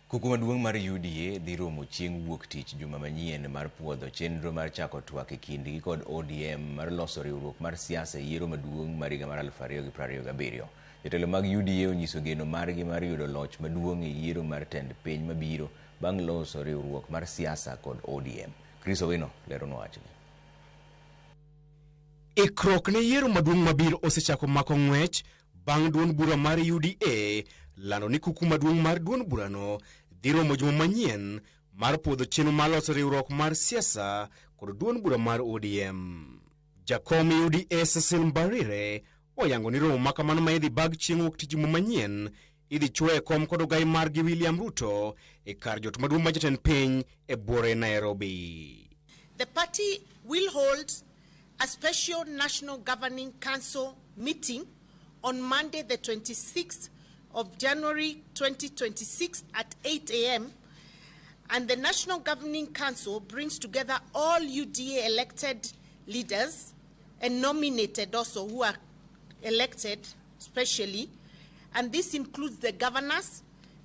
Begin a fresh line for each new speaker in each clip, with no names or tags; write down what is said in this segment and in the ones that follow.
Kuku maduong' mar UDA dhi romo chieng' wuok tich juma manyien mar puodho chenro mar chako twak e kindgi kod ODM mar loso riwruok mar siasa e yiero maduong' mar higa mar 2027. Jotelo mag UDA onyiso geno margi mar yudo loch maduong' e yiero mar tend piny mabiro bang' loso riwruok mar siasa kod ODM. Chris Owino leronwa wachni.
Ikruok ne yiero maduong' mabiro osechako mako ng'wech bang' duond bura mar UDA lando ni kuku maduong' mar duond burano dhi romo juma manyien mar puodho chenro mar loso riwruok mar siasa kod duond bura mar ODM. Jakom UDA Cecil Mbarire oyango ni romo ma kamano ma idhi bag chieng' wuok tich juma manyien idhi chuoye kom kod ogai margi William Ruto e kar jot maduong' mar jatend piny e buore Nairobi.
The party will hold a special National Governing Council meeting on Monday, the 26th of January 2026 at 8 a.m. And the National Governing Council brings together all UDA elected leaders and nominated also who are elected specially. And this includes the governors,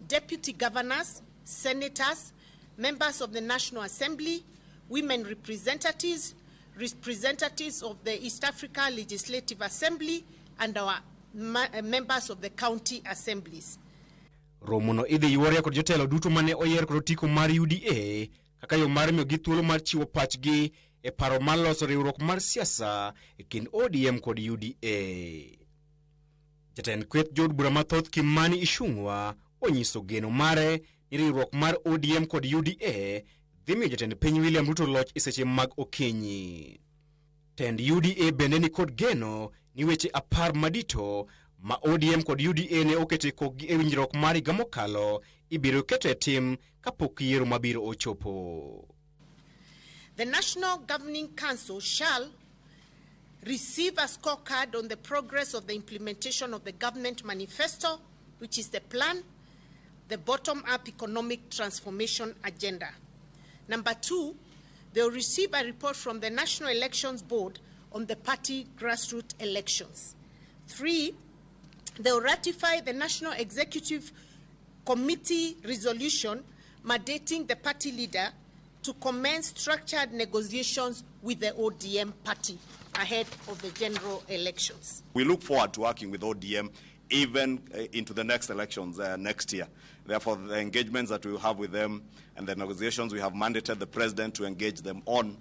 deputy governors, senators, members of the National Assembly, women representatives, representatives of the East Africa Legislative Assembly, and our members of the county assemblies.
Romono idhi yuorie kod jotelo duto mane oyier kod otiko mar UDA kaka yo mar miyogi thuolo mar chiwo pachgi e paro mar loso riwruok mar siasa e kind ODM kod UDA. Jatend kweth jood bura mathoth Kimani Ichung'wa onyiso geno mare ni riwruok mar ODM kod UDA dhi miyo jatend piny William Ruto loch e seche mag okinyi. Tend UDA bende ni kod geno ni weche 10 madito ma ODM kod UDA ne oketo e kokgi e winjruok mar higa mokalo ibiro keto e tim kapok yiero mabiro ochopo.
The National Governing Council shall receive a scorecard on the progress of the implementation of the government manifesto, which is the plan, the bottom-up economic transformation agenda. Number 2, they will receive a report from the National Elections Board on the party grassroots elections. 3, they will ratify the National Executive Committee resolution mandating the party leader to commence structured negotiations with the ODM party ahead of the general elections.
We look forward to working with ODM even into the next elections next year. Therefore, the engagements that we have with them and the negotiations we have mandated the president to engage them on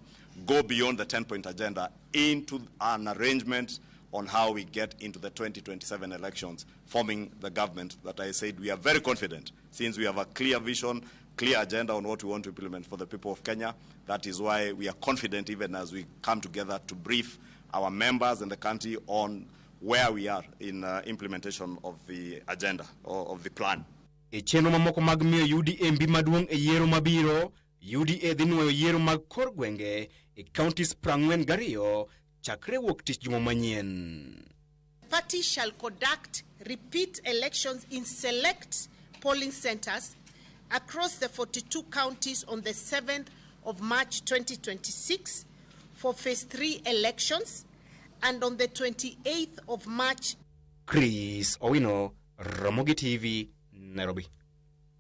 go beyond the 10-point agenda into an arrangement on how we get into the 2027 elections, forming the government that I said we are very confident, since we have a clear vision, clear agenda on what we want to implement for the people of Kenya. That is why we are confident, even as we come together to brief our members and the country on where we are in implementation of the agenda or of the plan.
E chenro mamoko mag miyo UDA mbi maduong' e yiero mabiro, UDA dhi nuoyo yiero mag kor gwenge e counties 42 chakre wuok tich juma manyien.
Party shall conduct repeat elections in select polling centers across the 42 counties on the 7th of March 2026 for phase 3 elections and on the 28th of March.
Chris Owino, Ramogi TV, Nairobi.